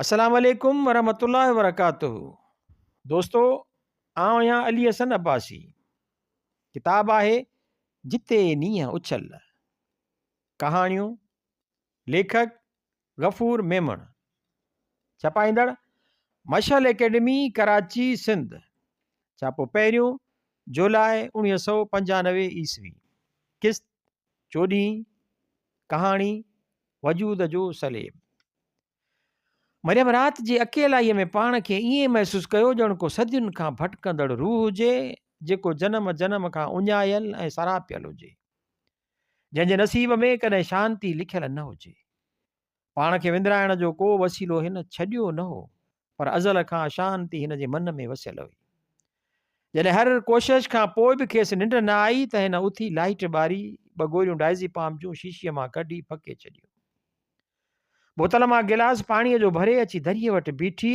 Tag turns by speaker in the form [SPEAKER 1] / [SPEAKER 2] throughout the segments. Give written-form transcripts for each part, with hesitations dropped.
[SPEAKER 1] السلام عليڪم ورحمة الله وبرڪاته دوستو آئون آهيان علي حسن عباسي ڪتاب آهي جتي نينهن اڇل ڪهاڻيون ليکڪ غفور ميمڻ ڇپائيندڙ مشعل اڪيڊمي ڪراچي سنڌ ڇاپو پهريون جولاء 1995 عيسوي قسط چوڏهين ڪهاڻي وجود جو صليب. مريم رات جي اڪيلائيء ۾ پاڻ کي ائين محسوس ڪيو ڄڻ ڪو صدين کان ڀٽڪندڙ روح هجي، جيڪو جنم جنم کان اڃايل ۽ سراپيل هجي، جنهن جي نصيب ۾ ڪڏهن شانتي لکيل نه هجي. پاڻ کي وندرائڻ جو ڪو وسيلو هن ڇڏيو نه هو، پر ازل کان اشانتي هن جي من ۾ وسيل هئي. جڏهن هر ڪوشش کان پوء به کيس ننڊ نه آئي ته هن اٿي لائيٽ ٻاري، ٻه گوريون ڊائزيپام جون شيشيء مان ڪڍي ڦڪي ڇڏيون. بوتل مان گلاس پاڻيء جو ڀري اچي دريء وٽ بيٺي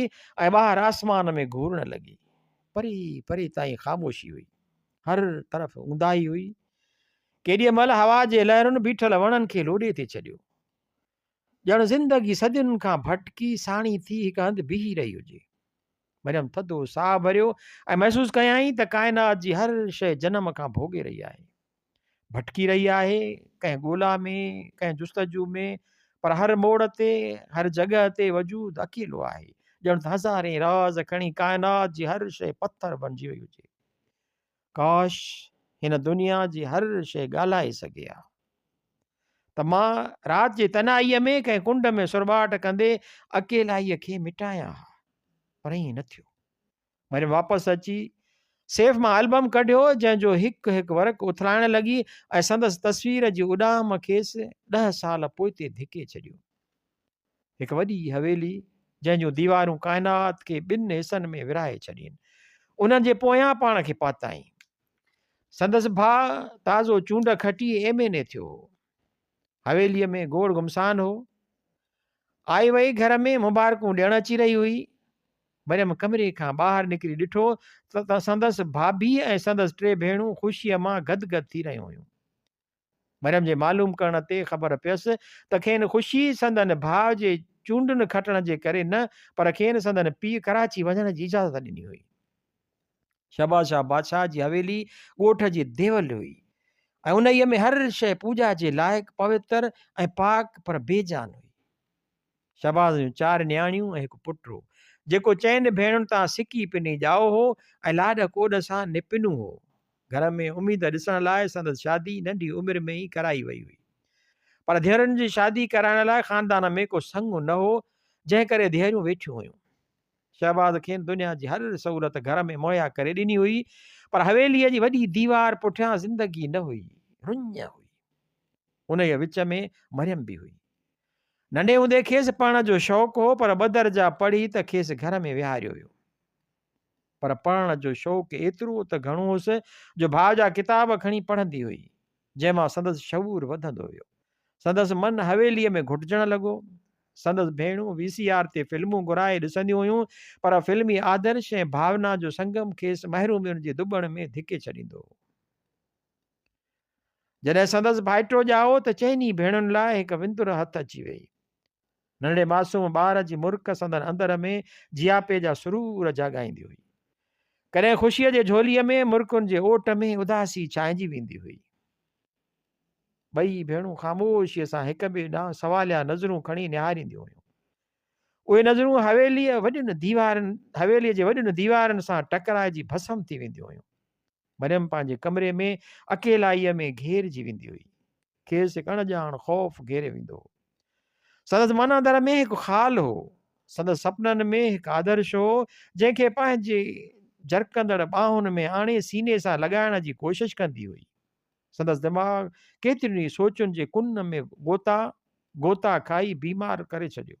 [SPEAKER 1] ۽ ٻاهر آسمان ۾ گهورڻ لڳي. پري پري تائين خاموشي هئي. هر طرف اونداهي هئي. ڪيڏيء مهل هوا جي لهرن بيٺل وڻن کي لوڏي ٿي ڇڏيو. ڄڻ زندگي صدين کان ڀٽڪي ساڻي ٿي هڪ هنڌ بيهي رهي هجي. مريم ٿڌو ساهه ڀريو ۽ محسوس ڪيائين ته ڪائنات جي هر شيء جنم کان ڀوڳي رهي آهي. ڀٽڪي رهي آهي، ڪنهن ڳولا ۾، ڪنهن جستجو ۾، پر هر موڙ تي، هر جڳهه تي وجود اڪيلو آهي. ڄڻ ته هزارين راز کڻي ڪائنات جي هر شيء پٿر بڻجي وئي هجي. ڪاش هن دنيا جي هر شيء ڳالهائي سگهي ها ته مان رات جي تنهائيء ۾ ڪنهن ڪنڊ ۾ سرٻاٽ ڪندي اڪيلائيء کي مٽايان ها پر ائين نه ٿيو. مريم واپس اچي سيف مان البم ڪڍيو جنهن جو هڪ هڪ ورق اٿلائڻ لڳي ۽ سندس تصوير جي اڏام کيس ڏهه سال پوئتي ڌڪي ڇڏيو. هڪ وڏي حويلي جنهن جون ديوارون ڪائنات کي ٻن حصن ۾ ورهائي ڇڏين. انهن جي پويان پاڻ کي پاتائين. سندس ڀاء تازو چونڊ کٽي ايم اين اي ٿيو هو. حويليء ۾ گوڙ گهمسان هو. آئي وئي گهر ۾ مبارڪون ڏيڻ اچي رهي هئي. مريم ڪمري کان ٻاهر نڪري ڏٺو ته سندس ڀاڀي ۽ سندس ٽي ڀيڻون خوشيء مان گد گد ٿي رهيون هيون. مريم جي معلوم ڪرڻ تي خبر پيس ته کين خوشي سندن ڀاء جي چونڊن کٽڻ جي ڪري نه پر کين سندن پيء ڪراچي وڃڻ جي اجازت ڏني هئي. شهباز شاهه بادشاهه جي حويلي ڳوٺ جي ديول هئي ۽ انهيء ۾ هر شيء پوڄا جي لائق، پوتر ۽ پاڪ پر بي جان هئي. شهباز جون چار نياڻيون ۽ هڪ پٽ هو، جيڪو چئن ڀيڻن تان سڪي پني ڄائو هو ۽ لاڏ ڪوڏ سان نپنو هو. گهر ۾ اميد ڏسڻ لاء سندس شادي ننڍي عمر ۾ ئي ڪرائي وئي هئي. پر ڌيئرن جي شادي ڪرائڻ لاء خاندان ۾ ڪو سڱ نه هو، جنهن ڪري ڌيئريون ويٺيون هيون. شهباز کين دنيا جي هر سهولت گهر ۾ مهيا ڪري ڏني هئي، پر حويليء جي وڏي ديوار پٺيان زندگي نه هئي، رڃ هئي. انهيء وچ ۾ مريم به هئي. ننڍي هوندي کيس پڙهڻ جو شوق هو پر ٻه درجا پڙهي ته کيس گهر ۾ ويهاريو ويو. پر پڙهڻ جو شوق ايترو ته گهڻو هوس جو ڀاء جا ڪتاب کڻي پڙهندي هئي، جنهن مان سندس شعور وڌندو ويو. سندس من حويليء ۾ گهٽجڻ لڳو. سندس ڀيڻون وي سي آر تي فلمون گهرائي ڏسنديون هيون پر فلمي آدرش ۽ ڀاونا جو سنگم کيس محرومين جي ڌٻڻ ۾ ڌڪي ڇڏيندو هو. جڏهن سندس ڀائٽو ڄائو ته چئني ڀيڻن لاء هڪ وندر هٿ اچي ويئي. ننڍڙي معصوم ٻار جي مرڪ سندن اندر ۾ جياپي جا سرور جاڳائيندي هئي. ڪڏهن خوشيء جي جهوليء ۾ مرڪن جي اوٽ ۾ اداسي ڇانئجي ويندي هئي. ٻئي ڀيڻون خاموشيء سان هڪ ٻئي ڏانهن سواليا نظرون کڻي نهارينديون هيون. اهي نظرون حويليء وڏين ديوارن حويليء جي وڏين ديوارن سان ٽڪرائجي ڀسم ٿي وينديون هيون. مريم پنهنجي ڪمري ۾ اڪيلائيء ۾ گهيرجي ويندي هئي. کيس هڪ اڻ ڄاڻ خوف گهيري ويندو هو. سندس من اندر ۾ هڪ خال هو. سندس سپنن ۾ هڪ آدرش هو، جنهن کي پنهنجي جرڪندڙ ٻانهن ۾ آڻي سيني سان لڳائڻ جي ڪوشش ڪندي هئي. سندس دماغ ڪيترين ئي سوچن جي ڪن ۾ غوطا غوطا کائي بيمار ڪري ڇڏيو.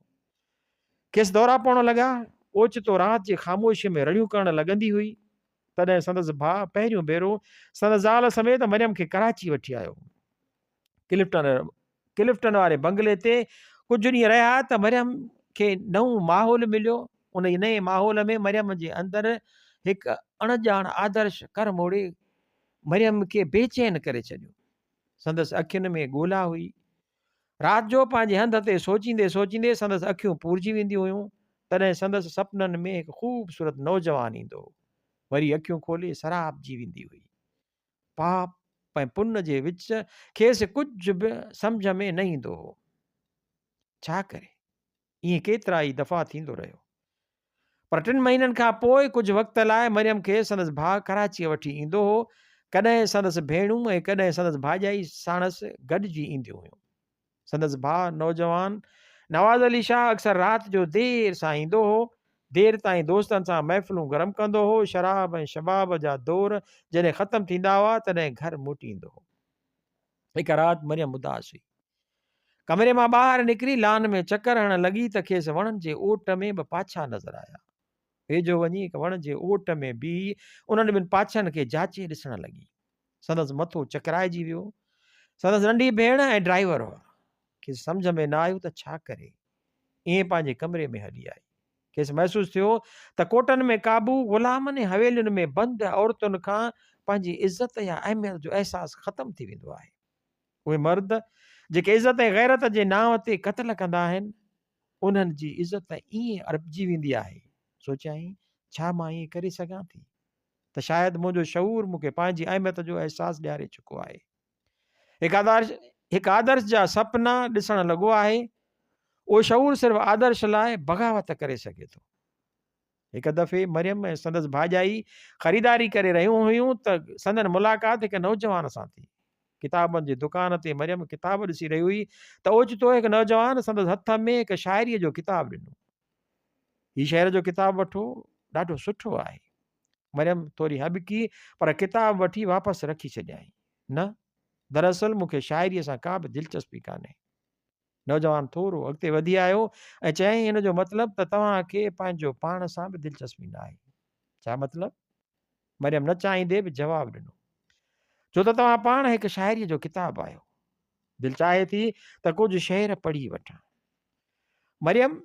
[SPEAKER 1] کيس دورا پوڻ لڳا. اوچتو رات جي خاموشيء ۾ رڙيون ڪرڻ لڳندي هئي. تڏهن سندس ڀاء پهريون ڀيرو سندس زال سميت مريم کي ڪراچي وٺي آيو. ڪلفٽن ڪلفٽن واري بنگلي تي ڪجهه ڏينهن رهيا ته مريم کي نئون ماحول مليو. ان نئين ماحول ۾ مريم جي اندر هڪ اڻڄاڻ آدرش ڪر موڙي مريم کي بيچين ڪري ڇڏيو. سندس اکين ۾ ڳولا هئي. رات جو پنهنجي هنڌ تي سوچيندي سوچيندي سندس اکيون پورجي وينديون هيون. تڏهن سندس سپنن ۾ هڪ خوبصورت نوجوان ايندو هو. وري اکيون کولي سراپجي ويندي هئي. پاپ ۽ پن جي وچ کيس ڪجهه به سمجهه ۾ نه ايندو هو. ڇا ڪري؟ ائين ڪيترائي دفعا ٿيندو رهيو. پر ٽن مهينن کان پوء ڪجهه وقت لاء مريم کي سندس ڀاء ڪراچيء وٺي ايندو هو. ڪڏهن سندس ڀيڻون ۽ ڪڏهن سندس ڀاڄائي ساڻس گڏجي اينديون هيون. سندس ڀاء نوجوان نواز علي شاهه اڪثر رات جو دير سان ايندو هو. دير تائين دوستن سان محفلون گرم ڪندو هو. شراب ۽ شباب جا دور جڏهن ختم ٿيندا هئا، تڏهن گهر موٽي ايندو هو. هڪ رات مريم اداس هئي. ڪمري مان ٻاهر نڪري لان ۾ چڪر هڻڻ لڳي ته کيس وڻن جي اوٽ ۾ ٻه پاڇا نظر آيا. ويجهو وڃي هڪ وڻ جي اوٽ ۾ بيهي انهن ٻن پاڇن کي جاچي ڏسڻ لڳي. سندس مٿو چڪرائجي ويو. سندس ننڍي ڀيڻ ۽ ڊرائيور هئا. کيس سمجهه ۾ نه آيو ته ڇا ڪري. ائين پنهنجي ڪمري ۾ هلي آئي. کيس محسوس ٿيو ته ڪوٽن ۾ قابو غلامن ۽ حويلين ۾ بند عورتن کان پنهنجي عزت يا اهميت جو احساس ختم ٿي ويندو آهي. اهي مرد جيڪي عزت ۽ غيرت جي نانء تي قتل ڪندا آهن، انهن جي عزت ائين ارپجي ويندي آهي. سوچيائين، ڇا مان ائين ڪري سگهان ٿي؟ ته شايد منهنجو شعور مون کي پنهنجي اهميت جو احساس ڏياري چڪو آهي. هڪ آدرش جا سپنا ڏسڻ لڳو آهي. اهو شعور صرف آدرش لاء بغاوت ڪري سگهي ٿو. هڪ دفعي مريم ۽ سندس ڀاڄائي خريداري ڪري رهيون هيون ته سندن ملاقات هڪ نوجوان سان ٿي. ڪتابن جي دڪان تي مريم ڪتاب ڏسي رهي هئي ته اوچتو هڪ نوجوان سندس هٿ ۾ هڪ شاعريء جو ڪتاب ڏنو. هي شعر جو ڪتاب وٺو، ڏاڍو سٺو آهي. مريم ٿوري هٻڪي پر ڪتاب وٺي واپس رکي ڇڏيائين. نه، دراصل مون کي شاعريء سان ڪا به دلچسپي ڪانهي. نوجوان ٿورو اڳتي وڌي آيو ۽ چيائين ان جو مطلب ته توهان کي پنهنجو پاڻ سان به دلچسپي ناهي. ڇا مطلب؟ مريم نه چاهيندي به جواب ڏنو. ڇو ته توهان پاڻ هڪ شاعريء جو ڪتاب آهيو. دل چاهي ٿي ته ڪجهه شعر پڙهي وٺان. مريم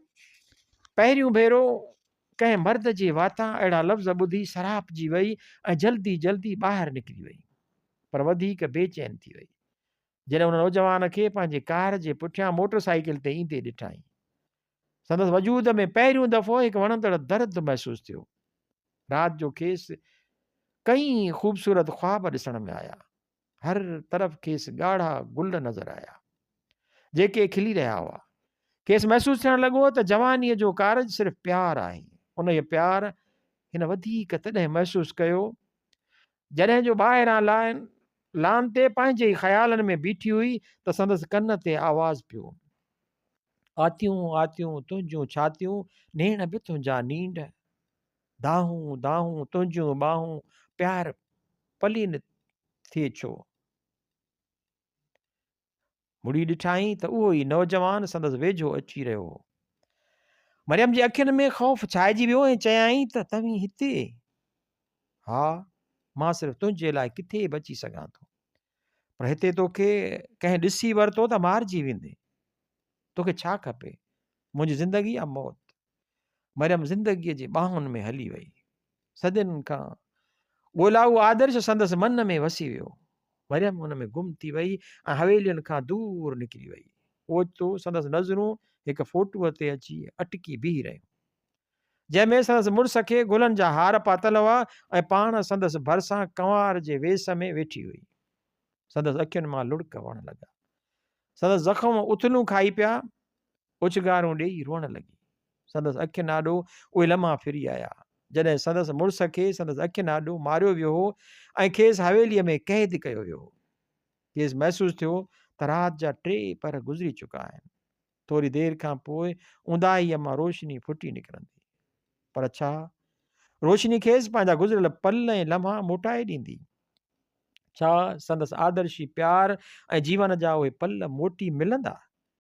[SPEAKER 1] پهريون ڀيرو ڪنهن مرد جي واتان اهڙا لفظ ٻڌي سراپجي وئي ۽ جلدي جلدي ٻاهر نڪري وئي. پر وڌيڪ بي چين ٿي وئي. جڏهن ان نوجوان کي پنهنجي ڪار جي پٺيان موٽر سائيڪل تي ايندي ڏٺائين. سندس وجود ۾ پهريون دفعو هڪ وڻندڙ درد محسوس ٿيو. رات جو کيس ڪئين خوبصورت خواب ڏسڻ ۾ آيا. هر طرف کيس ڳاڙها گل نظر آيا، جيڪي کلي رهيا هئا. کيس محسوس ٿيڻ لڳو ته جوانيء جو ڪارج صرف پيار آهي. انهيء پيار هن وڌيڪ تڏهن محسوس ڪيو، جڏهن جو ٻاهران لان تي پنهنجي ئي خيالن ۾ بيٺي هئي ته سندس ڪن تي آواز پيو. آتيون آتيون تنهنجون ڇاتيون، نيڻ به تنهنجا نينڍ. دانهون دانهون تنهنجون ٻانهون، پيار پلي نه ٿئي ڇو؟ مڙي ڏٺائين ته اهو ئي نوجوان سندس ويجهو اچي رهيو هو. مريم جي اکين ۾ خوف ڇائجي ويو ۽ چيائين ته توهين هتي؟ ها، مان صرف تنهنجي لاء ڪٿي به اچي سگهان ٿو. پر هتي توکي ڪنهن ڏسي ورتو ته مارجي ويندين. توکي ڇا کپي؟ منهنجي زندگي يا موت؟ مريم زندگيء جي ٻانهن ۾ هلي وئي. صدين کان ڳولائو آدرش سندس من ۾ وسي ويو. مريم ان ۾ گم ٿي وئي ۽ حويلين کان دور نڪري وئي. اوچتو سندس نظرون هڪ فوٽوء تي اچي اٽڪي بيهي رهيون. جنهن ۾ سندس مڙس کي گلن جا هار پاتل هئا ۽ پاڻ سندس ڀرسان ڪنوار جي ويس ۾ ويٺي هئي. سندس اکين مان لڙڪ وهڻ لڳا. سندس زخم اٿلون کائي پيا. اوڇنگارون ڏيئي روئڻ لڳي. سندس اکين آڏو اهي لمحا ڦري آيا، جڏهن سندس مڙس کي سندس اکين آڏو ماريو ويو هو ۽ کيس حويليء ۾ قيد ڪيو ويو هو. کيس محسوس ٿيو ته رات جا ٽي پهر گذري چڪا آهن. ٿوري دير کان پوء اونداهيء مان روشني ڦٽي نڪرندي. پر ڇا روشني کيس پنهنجا گذريل پل ۽ لمحا موٽائي ڏيندي؟ ڇا سندس آدرشي پيار ۽ جيون جا اهي پل موٽي ملندا؟